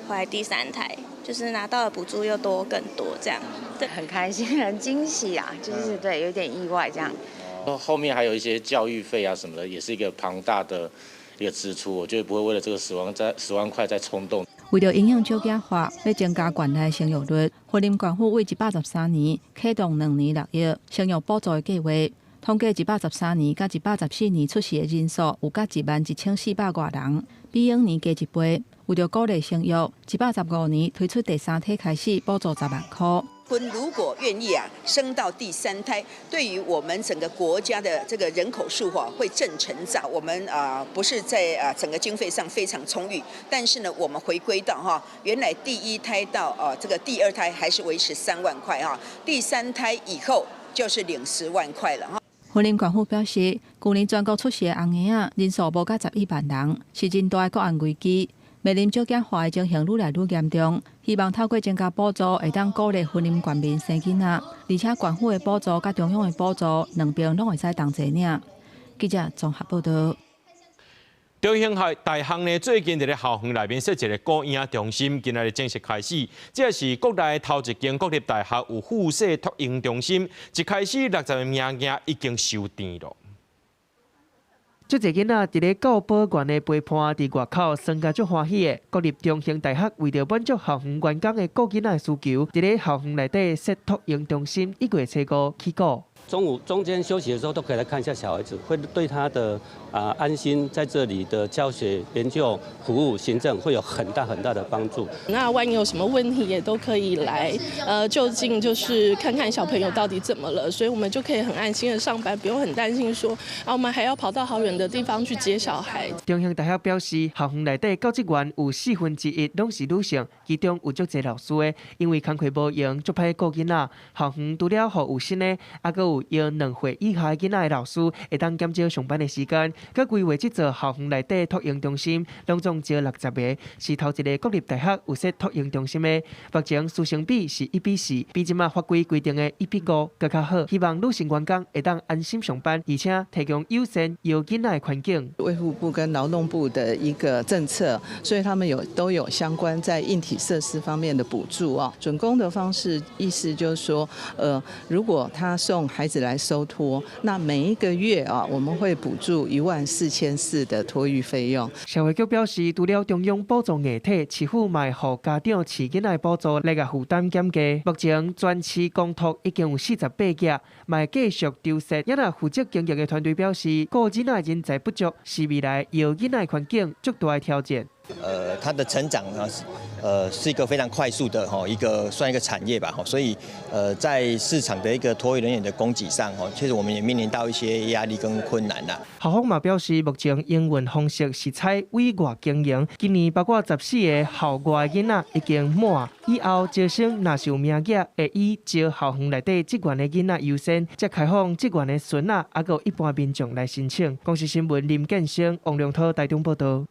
懷第三胎，就是拿到的補助又多更多，這樣。對，很開心，很驚喜啊，就是對，有點意外這樣。後面還有一些教育費啊什麼的，也是一個龐大的一個支出，我覺得不會為了這個10萬塊再衝動。為著影響少子化，欲增加縣內生育率，雲林縣府為113年啟動2年6億生育補助的計劃。統計113年佮114年出世的人數有佮11,400外人，比往年加一倍。為著鼓勵生育，115年推出第三胎開始補助10萬箍。如果願意啊，生到第三胎，對於我們整個國家的這個人口數哈會正成長。我們啊不是在啊整個經費上非常充裕，但是呢，我們回歸到哈原來第一胎到啊這個第二胎還是維持3萬塊哈，第三胎以後就是領10萬塊了哈。雲林縣府表示，舊年全國出世的紅嬰仔人數無到11萬人，是真大的國安危機。面臨少子化的情形愈來愈嚴重，希望透過增加補助，會當鼓勵雲林縣民生囡仔，而且縣府的補助佮中央的補助兩邊攏會使同齊領。記者綜合報導。中興大學呢，最近佇咧校園內面設一個孤嬰中心，今仔日正式開始。這是國內頭一間國立大學有附設托嬰中心，一開始60個名額已經收訂了。足濟囡仔佇咧教保員的陪伴，佇外口耍甲足歡喜的。國立中興大學為著滿足校園員工的顧囡仔的需求，佇咧校園內底設托嬰中心，1月初5起鼓。中午中間休息的時候，都可以來看一下小孩子，會對他的安心在這裡的教學、研究、服務、行政會有很大很大的幫助。那萬一有什麼問題，也都可以來，就近就是看看小朋友到底怎麼了，所以我們就可以很安心的上班，不用很擔心說啊，我們還要跑到好遠的地方去接小孩。中興大學表示，校園內底教職員有1/4攏是女性，其中有足濟老師的，因為工課無閒，足歹顧囡仔。校園除了予有薪的，猶閣有用2歲以下囡仔的老師，會當減少上班的時間。閣規劃這座校園內底托嬰中心，攏總招60個，是頭一個國立大學有設托嬰中心的。目前師生比是1比4，比這馬法規規定的1比5閣較好。希望女性員工會當安心上班，而且提供友善枵囡仔的環境。衛福部跟勞動部的一個政策，所以他們都有相關在硬體設施方面的補助哦。准公的方式，意思就是說，如果他送孩子來收托，那每一個月啊，我們會補助14,400的托育費用。社會局表示，除了中央補助硬體，市府嘛會予家長飼囡仔的補助來共負擔減低。目前全市公托已經有48家，嘛會繼續籌設。也若負責經營的團隊表示，顧囡仔人才不足，是未來枵囡仔環境足大的挑戰。它的成長呢，是一個非常快速的哈，一個算一個產業吧，所以在市場的一個托育人員的供給上，哈，確實我們也面臨到一些壓力跟困難啦。校方嘛表示，目前營運方式是採委外經營，今年包括14個校外囡仔已經滿，以後招生若是有名額，會以招校園內底職員的囡仔優先，才開放職員的孫仔，猶閣有一般民眾來申請。公視新聞林建生、王良濤台中報導。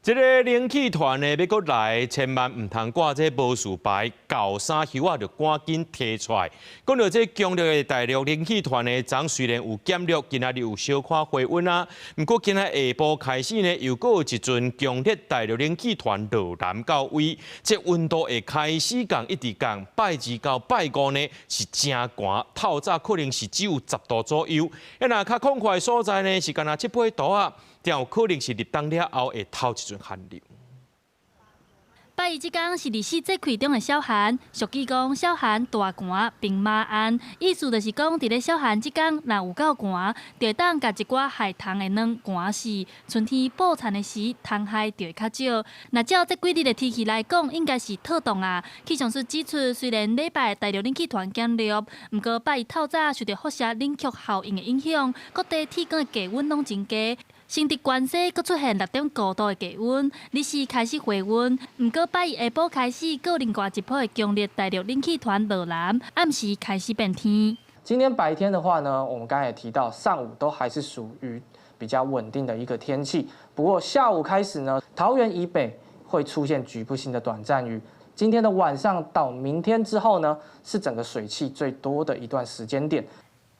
這个冷氣團呢，欲閣來，千萬毋通掛這無事牌，厚衫袖仔就趕緊提出來。講著這強烈的大陸冷氣團呢，昨雖然有減弱，今仔日有小可回溫啊。毋過今仔下晡開始呢，又閣有一陣強烈大陸冷氣團落南到位，這溫度會開始降，一直降。拜二到拜五呢是誠寒，透早可能是只有10度左右。啊，若較廣闊的所在呢，是干焦七八度啊。才有可能是立冬了後會透一陣寒流。拜一這工是二十四節氣中的小寒，俗語講小寒大寒兵馬頷，意思就是講佇咧小寒這工，若有夠寒，就會當共一寡害蟲的卵寒死。春天哺蠶的時，蟲害就會較少。若照這幾日的天氣來講，應該是妥當啊。氣象署指出，雖然禮拜大陸冷氣團減弱，毋過拜一透早受著輻射冷卻效應的影響，各地天光的低溫攏真低。新竹關西閣出現6.5度的低溫，日時開始回溫。毋過拜一下晡開始，閣另外一波的強烈大陸冷氣團落南，暗時開始變天。今天白天的話呢，我們剛才也提到，上午都還是屬於比較穩定的一個天氣。不過下午開始呢，桃園以北會出現局部性的短暫雨。今天的晚上到明天之後呢，是整個水汽最多的一段時間點。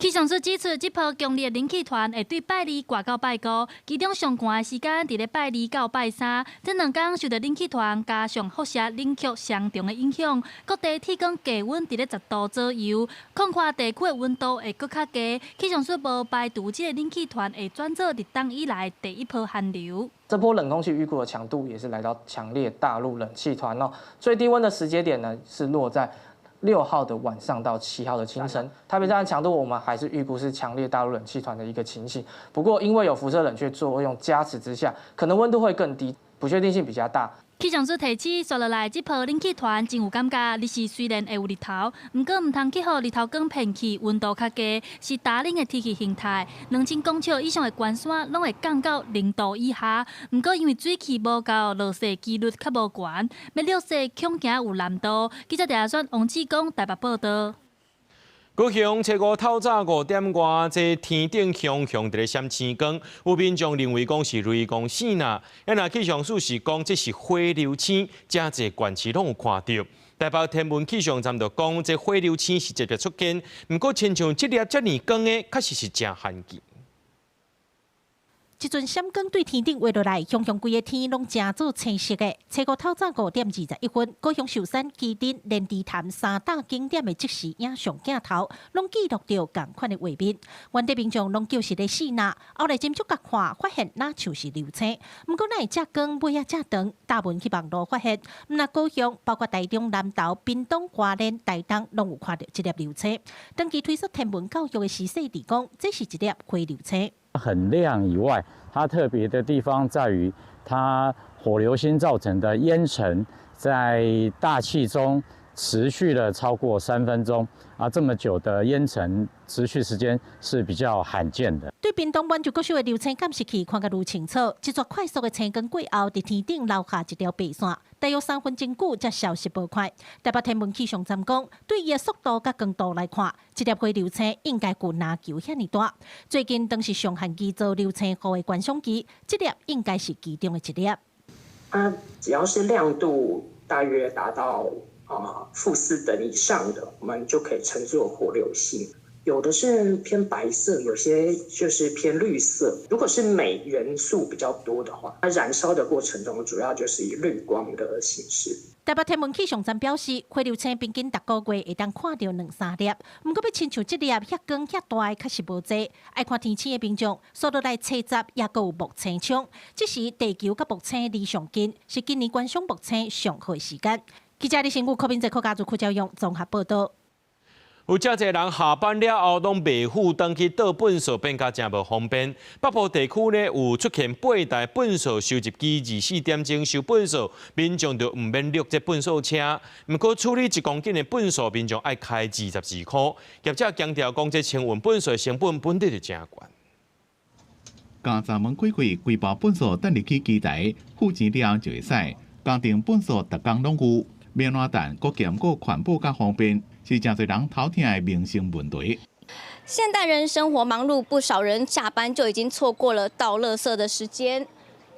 氣象署指出，這波強烈冷氣團會對拜二掛到拜五，其中上寒的時間佇咧拜二到拜三。這兩工受著冷氣團加上輻射冷卻雙重的影響，各地天光低溫佇咧10度左右，空曠地區的溫度會閣較低。氣象署無排除這个冷氣團會轉做立冬以來第一波寒流。這波冷空氣預估的強度也是來到強烈大陸冷氣團哦。最低溫的時間點呢，是落在6號的晚上到7號的清晨。台北站的強度，我們還是預估是強烈大陸冷氣團的一個情形。不過，因為有輻射冷卻作用加持之下，可能溫度會更低，不確定性比較大。氣象署提醒，紲落來這波冷氣團真有感覺，日時雖然會有日頭，毋過毋通去予日頭光騙去，溫度較低，是焦冷的天氣形態。2000公尺以上的懸山攏會降到0度以下。毋過因為水汽無夠，落雪幾率較無懸，欲落雪恐驚有難度。記者鄭選王志剛台北報導。高雄初五透早5點外，這天頂雄雄佇咧閃星光，有民眾認為講是雷公閃啦。啊，若氣象署是講這是火流星，誠濟縣市攏有看著。台北天文氣象站就講，這火流星是捷捷出現，毋過親像這粒遮爾光的，確實是誠罕見。一陣閃光對天頂畫落來，雄雄規个天攏成做青色的。初五透早5點21分，高雄壽山、旗津、蓮池潭三大景點的即時影像鏡頭，攏記錄著仝款的畫面。原地民眾攏叫是咧死那，後來斟酌共看，發現若像是流星。毋過哪會遮光尾仔遮長？大文去網路發現，毋但高雄，包括台中南投、屏東、花蓮、台東，攏有看著這粒流星。長期推出天文教育的施世弟講，這是一粒火流星。很亮以外，它特別的地方在於，它火流星造成的煙塵在大氣中持續了超過3分鐘，啊，這麼久的煙塵持續時間是比較罕見的。對屏東滿洲國小的流星監視器看甲愈清楚，一撮快速的星光過後，佇天頂留下一條白線，大約3分鐘久才消失無塊。台北天文氣象站講，對伊的速度佮光度來看，這粒火流星應該有籃球遐爾大。最近當是上罕見做流星雨的觀賞機，這粒應該是其中的一粒。它只要是亮度大約達到-4等以上的，我們就可以稱作火流星。有的是偏白色，有些就是偏綠色。如果是鎂元素比較多的話，它燃燒的過程中主要就是以綠光的形式。台北天文氣象站表示，火流星平均逐個月會當看著兩三粒，毋過欲親像這粒遐光遐大的確實無濟。愛看天星的民眾，紲落來初十猶閣有木星窗，這時地球佮木星離上近，是今年觀賞木星上好的時間。記者李新武、柯明哲、柯家族、柯教勇綜合報導。有誠濟人下班了後攏袂赴轉去倒糞埽，變甲誠無方便。北部地區呢有出現八台糞埽收集機，24點鐘收糞埽，民眾就毋免掠這糞埽車。毋過處理1公斤的糞埽，民眾愛開22塊。業者強調講，這清運糞埽成本本底就誠懸。家閘門開開，規包糞埽轉入去機台，付錢了後就會使。家庭糞埽逐工攏有，免懶等，閣兼顧環保佮方便。是誠濟人頭疼的民生問題。現代人生活忙碌，不少人下班就已經錯過了倒垃圾的時間。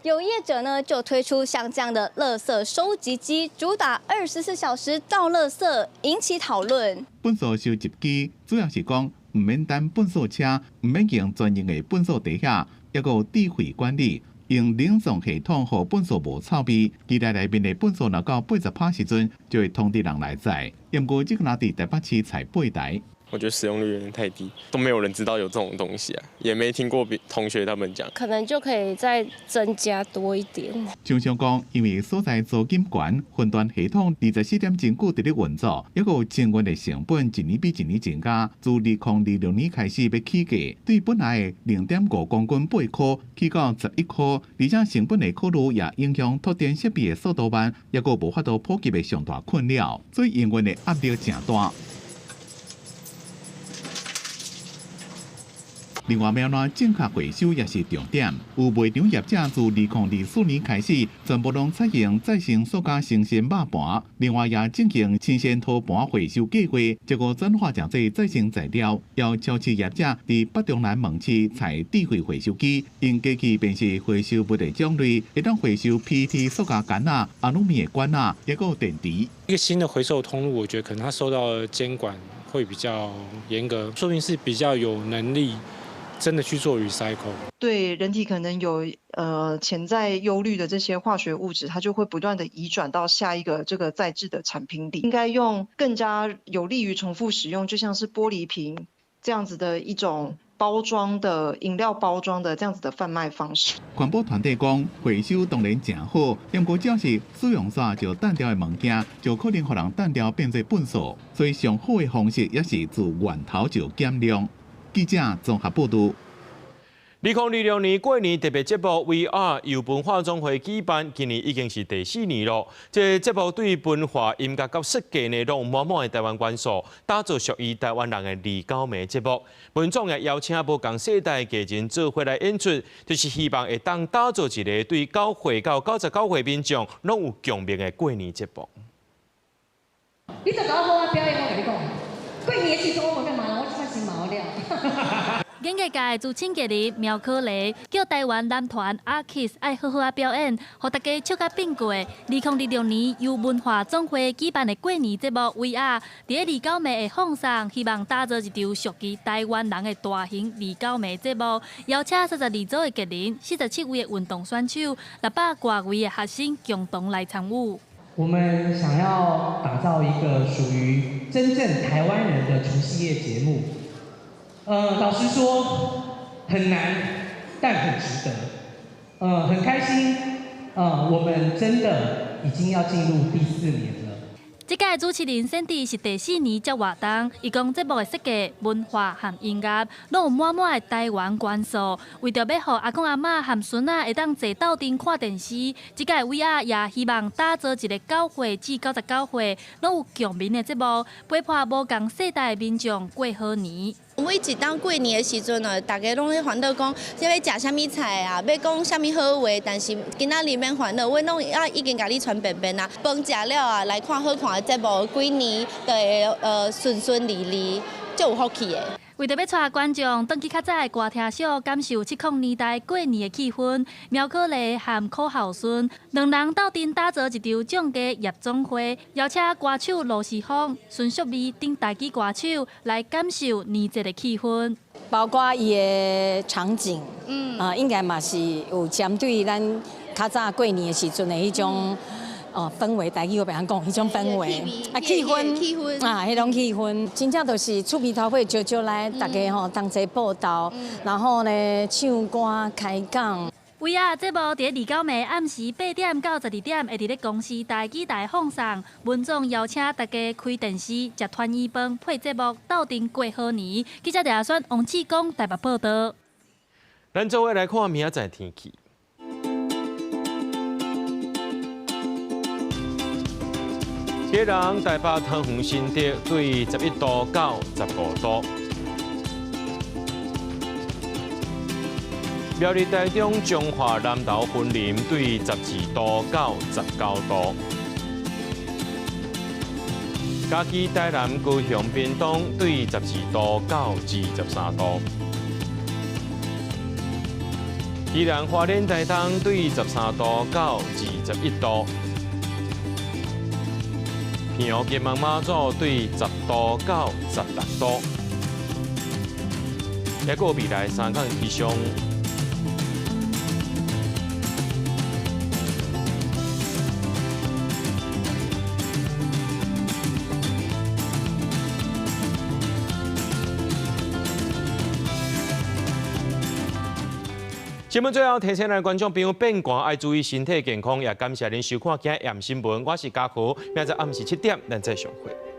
有業者呢就推出像這樣的垃圾收集機，主打24小時倒垃圾，引起討論。糞埽收集機主要是講毋免等糞埽車，毋免用專用的糞埽袋仔，抑閣有智慧管理。用冷藏系統予糞埽無臭味，機台內面的糞埽若到80%時陣，就會通知人來載。毋過這個若佇台北市才八台。我覺得使用率有點太低，都沒有人知道有這種東西啊，也沒聽過別同學他們講。可能就可以再增加多一點。廠商講，因為所在租金懸，雲端系統24點鐘久佇咧運作，抑閣有清運的成本一年比一年增加。自2026年開始欲起價，對本來的0.5公斤8塊，起到11塊，而且成本的考慮也影響拓電設備的速度慢，抑閣無法度普及的上大困擾，所以營運的壓力誠大。另外，欲按怎正確回收也是重點。有賣場業者自2024年開始，全部攏採用再生塑膠新鮮肉盤。另外，也進行新鮮托盤回收計劃，結果轉化成做再生材料。要超市業者佇北中南門市採智慧回收機，用機器辨識回收物的種類，會當回收 PET 塑膠桿仔、阿魯米的管仔，抑閣有電池。一個新的回收通路，我覺得可能它受到監管會比較嚴格，說明是比較有能力真的去做 recycle。對人體可能有潛在憂慮的這些化學物質，它就會不斷的移轉到下一個這個再製的產品裡。應該用更加有利於重複使用，就像是玻璃瓶這樣子的一種包裝的飲料包裝的這樣子的販賣方式。環保團體講，回收當然誠好，不過只要是使用煞就擲掉的物件，就可能予人擲掉變做糞掃。所以上好的方式也是自源頭就減量。記者綜合報導。2026年過年特別節目 VR 由文化總會舉辦，今年已經是第四年咯。這個節目對文化、音樂佮設計呢，攏有滿滿的台灣元素，打造屬於台灣人的二九暝節目。文總也邀請無仝世代藝人做伙來演出，就是希望會當打造一個對9歲到99歲民眾攏有共鳴的過年節目。你就搞好啊表演，我共你講，過年的時陣我無欲忙，我這擺先忙了。演藝界主持人苗可麗叫台灣男團阿 Kiss 愛好好仔表演，予大家笑甲變過。2026年由文化總會舉辦的過年節目 VR，佇咧二九暝會放送，希望打造一場屬於台灣人的大型二九暝節目，邀請32組的藝人、47位的運動選手、600多位的學生共同來參與。我們想要打造一個屬於真正台灣人的除夕夜節目。老實說很難，但很值得。很開心。我們真的已經要進入第四年了。這屆主持人選佇是第四年接活動，伊講節目的設計、文化和音樂，攏有滿滿的台灣元素。為著欲予阿公阿嬤和孫仔會當坐鬥陣看電視，這屆 VR 也希望打造一個9歲至99歲攏有共鳴的節目，陪伴無仝世代的民眾過好年。每一當過年的時陣哦，大家攏咧煩惱講，欲食啥物菜啊，欲講啥物好話，但是今仔日免煩惱，阮攏啊已經共你傳便便啊，飯食了啊，來看好看的節目，幾年就會順順利利，足有福氣的。為著欲帶觀眾轉去較早的歌廳小，感受70年代過年的氣氛，苗可麗和柯孝順兩人鬥陣打造一場眾家夜總會，邀請歌手羅時豐、孫淑美等台語歌手來感受年節的氣氛，包括伊的場景，應該嘛是有針對咱較早過年的時陣的彼種。哦，氛圍，台語我袂曉講，彼種氛圍啊，氣氛啊，彼種氣氛，真正就是厝邊頭尾招招來，大家吼同齊報道，然後呢唱歌開講。 VR 節目佇二九暝暗時8點到12點，會佇咧公視台語台放送。文總邀請大家開電視、食團圓飯、配節目，鬥陣過好年。記者廖選、王志剛台北報導。咱做伙來看明仔載天氣。基隆、台北、桃園、新竹對11度到15度；苗栗、台中、彰化、南投、雲林對12度到19度；嘉義、台南、高雄、屏東對12度到23度；宜蘭、花蓮、台東對13度到21度。平湖、金門、馬祖對10度到16度，抑閣未來3天氣象。新聞最後提醒咱觀眾朋友變寒愛注意身體健康，也感謝您收看今日新聞。我是嘉豪，明仔暗時7點，咱再相會。